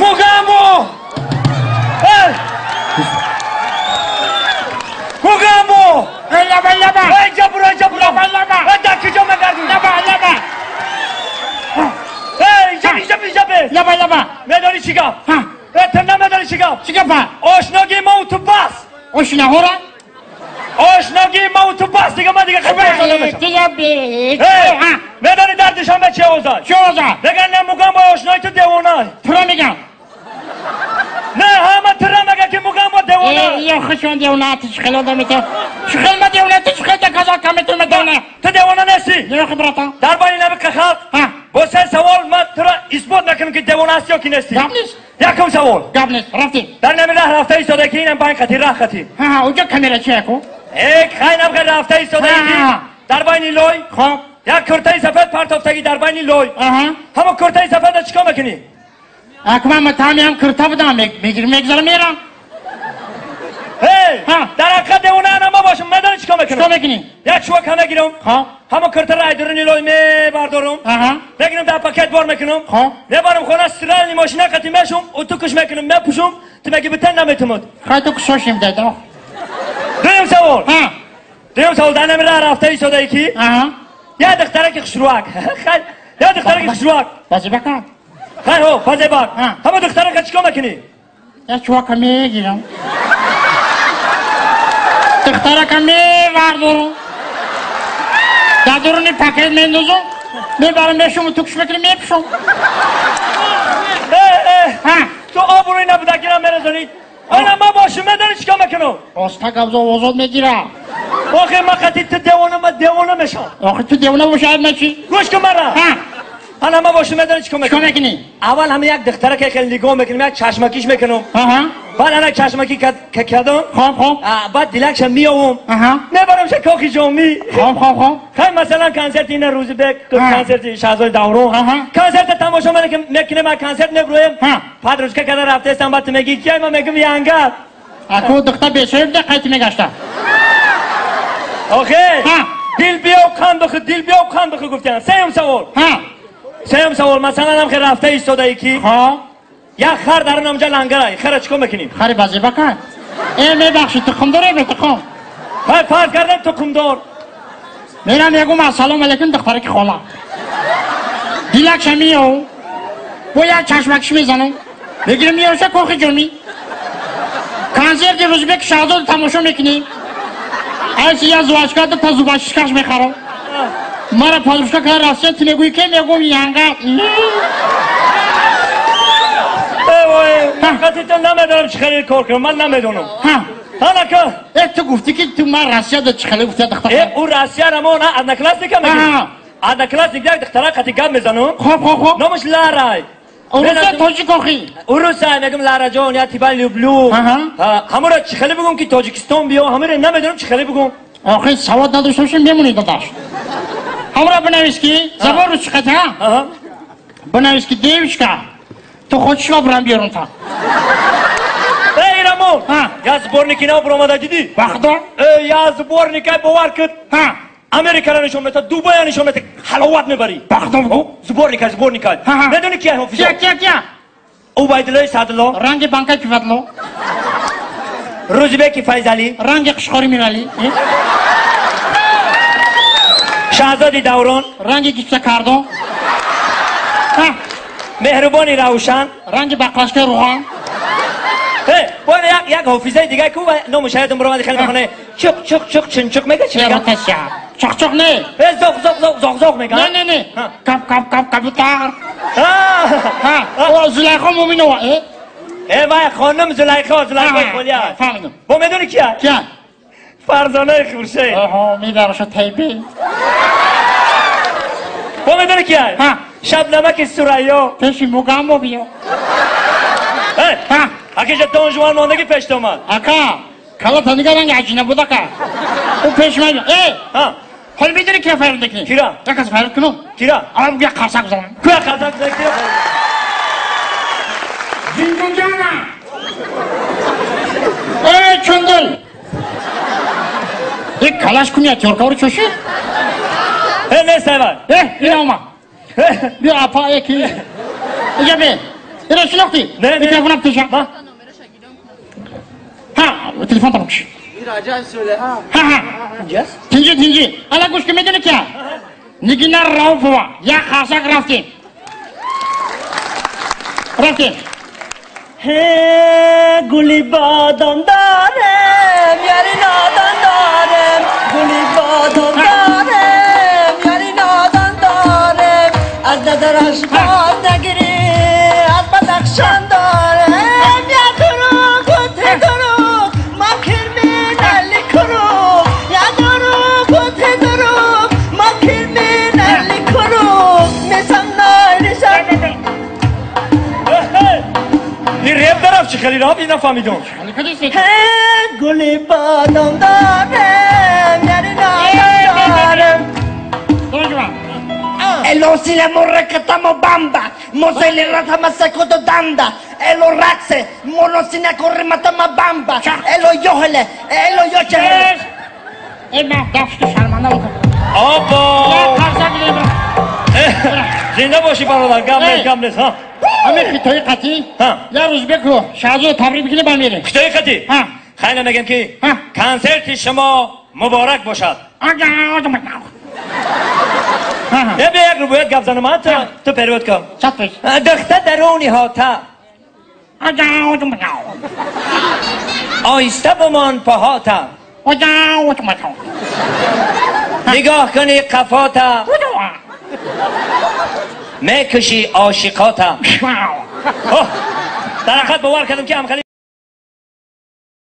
Мугамбо! Мугамбо! Лаба лаба! Эй ҷабуро ҷабуро! Лаба лаба! Эй дар куҷо мегардӣ? Лаба лаба! Эй ҷаби ҷаби ҷаби! Лаба лаба! Медонӣ чӣ гап? Эй ту намедонӣ чӣ гап? Чӣ гапа? Ошногии ман ту бас! Ошнаҳора? Ошногии ман ту бас, дига ман дига хабар намешам. Медонӣ дар Душанбе чӣ овозад? Чӣ овозад? Мегӯянд не Мугамбо ошнои ту девона. Туро мегӯям. Не, ҳама туро мегӯянд ки Мугамбо девона. Ё хушон девона, ту чӣ хел одами ту? Чӣ хел ма девона, ту чӣ хел доказать ками ту ма девона? Ту девона нестӣ. Не, братан. Дар байни наби халқ бо се савол ман туро исбот мекунам ки девона ҳастӣ ё ки нестӣ. Гап нест. Якум савол. Гап нест, рафтем. Дар нами раҳ рафта истода ки инам банк хати раҳ хати. Ҳа, уҷо камера чи яку? Э, хайнам ха рафта истода ки дар байни лой. Хоб. Як куртаи сафед партофтагӣ дар байни лой. Ҳамо куртаи сафедро чикор мекунӣ? Акман ма таъмиам курта будам, мегирам мегзарам мерам. Эй, дар ҳақиқат девона ана ма бошам, медонӣ чикор мекунам? Чикор мекунӣ? Як чувак мегирам. Хоб. Ҳамо куртаро аз дуруни лой мебардорам. Мегирам дар пакет бор мекунам. Хоб. Мебарам хона, стиральный машина қати мешум, утукаш мекунам, мепӯшум, ту меги битан наметумад. Хай ту кушошим дада. Дуюм савол. Дуюм савол, дар нами раҳ рафта истодаӣ ки як духтараки хушрӯак. Як духтараки хушрӯак. Базебака. Хай ҳо, базебак. Ҳама духтарака чикор мекунӣ? Як чувака мегирам. Духтарака мевардорам. Дар дуруни пакет мендозам. Мебарам мешум, тукш мекунам, мепӯшам. Ту обрӯи набудагиро мерезонӣ. Ана ма бошам, медонӣ чикор мекунам? Оста гапзо озод мегирам. Охе ма қати ту девона, ма девона мешам. Охе ту девона боши, айб начи? Гӯш кун мара. Ана ма бошам, медонӣ чикор мекунам? Чикор мекунӣ? Аввал ҳама як духтарака хеле нигоҳ мекунам, як чашмакиш мекунам. Баъд ана чашмакӣ кардам. Хоб хоб. Баъд дилакша меовам. Мебарамша кохи ҷомӣ. Хоб хоб хоб. Хай масалан консерти ина Рӯзибек, консерти Шаҳзоди Даврон. Консерта тамошо мекунем, консерт меброем. Подружка када рафтаистам, баъд ту мегӣ кия, ма мегӯм янгар. Аку духтар бесоиб да қайти мегашта. Охе, дил биёв қан бихӯр, дил биёв қан бихӯр гуфтан. Сеюм савол. Сеюм савол, масалан ҳам хел рафта истодаӣ ки як хар дар онҷа лангарай, хара чикор мекунем? Хари базебака. Э, мебахши, тухмдор э, тухм. Хай фарз кардам тухмдор. Мерам мегӯм ассалому алайкум духтараки хола. Дилакша меёв. Бо як чашмакиш мезанам. Мегирам меёша кохи ҷомӣ. Консерти Рӯзбек Шаҳзод тамошо мекунем. Айси я зувачка та зубачишкаш мехарам. Мара подружка кара рафта, ту мегӯӣ ке, мегӯм янгар. Ман қати ту намедонам чӣ хеле кор кунам, ман намедонам. Ҳанака. Э, ту гуфтӣ ки ту ман Россияда чӣ хеле гуфтия духтар. Э, ӯ Россияра мо на одноклассника мегӯем. Одноклассник як духтара қати гап мезанам. Хоб хоб хоб. Номаш Ларай. Уруса тоҷик охи. Уруса мегӯм Лараҷон, я тебя люблю. Ҳамора чӣ хеле бигӯм ки Тоҷикистон биё, ҳамора намедонам чӣ хеле бигӯм. Охи савод надошта бошем мемонӣ додаш. Ҳамора бинавис ки забон рус чӣ қати ҳа? Бинавис ки девушка, ту хочешь ма бурам биёрам та. Эй Рамон, я сборники нав буромада дидӣ? Вахдо? Э, я сборника бовар кун. Америкара нишон метад, Дубая нишон метад, ҳаловат мебарӣ. Вахдо? Сборника, сборника. Медонӣ кия ҳофизо? Кия, кия, кия? Убайдуллои Саъдулло. Ранги банкаи Пивадло. Рӯзибеки Файзалӣ. Ранги Қушқори Миралӣ. Шаҳзоди Даврон. Ранги гипсакардон. Меҳрубони Равшан. Ранги бақлашкаи руған. Бо як ҳофизаи дигар ку номаш ёдам буромад, хеле мехоне. Чуқ чуқ чуқ чунчуқ мега, чӣ мега? Чуқ чуқ не. Э, зоқ зоқ зоқ зоқ зоқ мега. Не не не. Кап кап кап кабутар. О, Зулайхо Муминова. Э? Э, вай хонум Зулайхо, Зулайхо Холия. Фаҳмидам. Бо медонӣ кия? Кия? Фарзонаи Хуршед. Оҳо, мебараша тайби. Бо медонӣ кия? Шабнамаки Сурайё. Пеши Мугамбо биё. Э, акиҷа Дон Жуан мондагӣ пешт омад. Ака, калата нига ранги аҷина буд ака. Ӯ пеш ман. Э! Ҳол медонӣ кира фарёд мекунӣ? Кира? Як кас фарёд кунам. Кира? Аввал як қарсак бизанам. Куя қарсак бизан, кира? Зиндонҷана! Э, чундул! Э, калаш куни атёркаро чошид? Э, нест айвай. Э, ина омад. Биё апа, э, ки. Иҷа бе. Ира шинохтӣ? Не, не. Телефонам пеша. Ма? Ҳа, телефон тамом шуд. Ҳа, ҳа. Инҷаст? Тинҷи, тинҷи. Ала гӯш ки, медонӣ кия? Нигина Рауфова. Як қарсак, рафтем. Рафтем. Гули бодом дорем, яри нодон дорем. Гули бодом дорем, яри нодон дорем. Аз назараш боз нагирӣ, аз Бадахшон дорем. Я дуруғ гуфте дуруғ, ма кирминали куруғ. Я дуруғ гуфте дуруғ, ма кирминали куруғ. Мисам найрисам. Ин реп дарафт, чӣ хеле рафт, ин нафаҳмидам. Гули бодом дорем, яри нодон дорем. Elosina morrekatamo bamba, mosele ratama sekoto danda, elo raxe, monosina korrematama bamba, elo yohele, elo yochele. Э, ма дафту шарманда бокун. Опа! Як қарсак бидем. Зинда бошӣ, бародар, гап нест, гап нест, ҳа. Ҳамин хитои қатӣ. Ҳа. Як рӯз беку Шаҳзод табрик бикунӣ, ба мерем. Хитои қатӣ? Ҳа. Хайна мегем ки Ҳа. консерти шумо муборак бошад. Е, бия, як рубоят гап занам, а ту перевод кун. Чат пеш. Духта даруни ҳота, оҳиста бимон паҳота, нигоҳ кунӣ қафота, мекушӣ ошиқота. Дар ҳақиқат бовар кардам ки ҳамхали.